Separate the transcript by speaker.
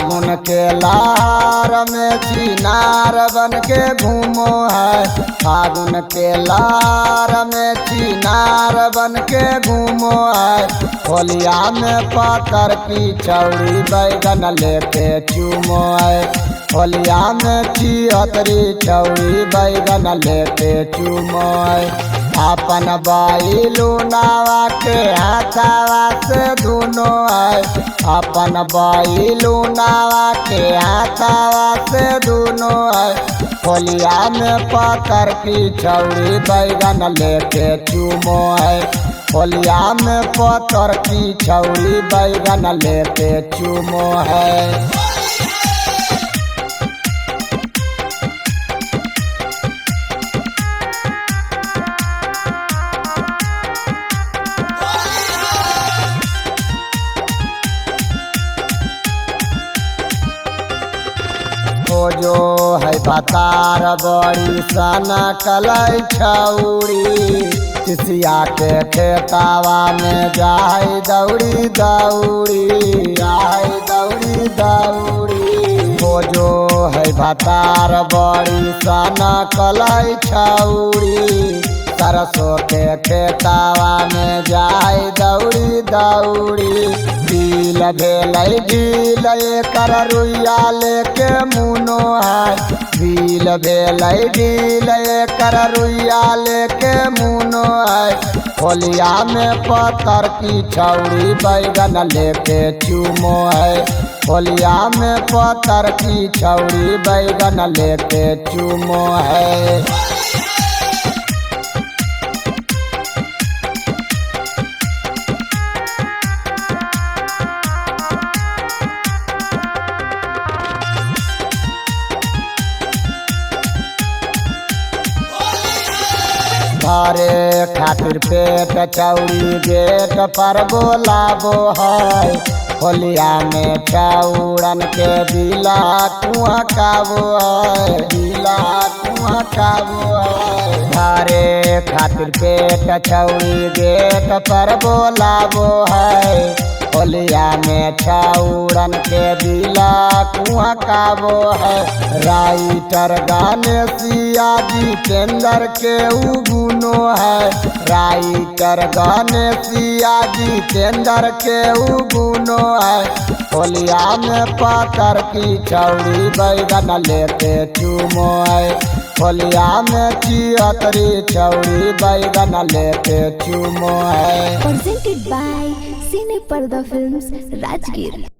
Speaker 1: फागुन के लार में चिनार बन के घूमो है। फागुन के लार में चिनार बन के घूमो है। होलिया में पातर की चौड़ी बैगन लेके चूमो है। होलिया में चियतरी चौड़ी बैगन लेके चूमो है। अपन बाइलू नावा के हाथावा से धुनो है। अपन बाइलू नावा के हाथावा से धुनो है। होलिया में पातर की चौड़ी बैगन लेके चूमो है। होलिया में पातर की चौड़ी बैगन लेके चूमो है। ओ जो है बतार बड़ी सना कलई छौड़ी। तिसिया के खेतावा में जाय दौड़ी दौड़ी, जाय दौड़ी दौड़ी। ओ जो है बतार बड़ी सना कलई छौड़ी। सरसों के खेतावा में जाय दौड़ी दौड़ी। बिल भेलै बिल एकर रुइया लेके मुनो है। बिल भेलै बिल एकर रुइया लेके मुनो है। होलिया में पतर की छौड़ी बैगन लेके चूमो है। होलिया में पतर की छौड़ी बैगन लेके चूमो है। भरे खातिर पेट चौड़ी गेट पर बोलाबो है। होलिया में चौड़न के दिला कुआं काबो है, दिला कुआं काबो है। भरे खातिर पेट चौड़ी गेट पर बोलाबो है। होलिया में चौड़न के दिला कुआं काबो है। राइटर गाने सिया जितेंद्र के उगुनो है। राइटर गाने सिया जितेंद्र के उगुनो है। होलिया में पातर की चौड़ी बैगन लेके चूमो है। होलिया में चियतरी चौड़ी बैगन लेके चूमो है।
Speaker 2: Presented by Cine Parda Films, Rajgir.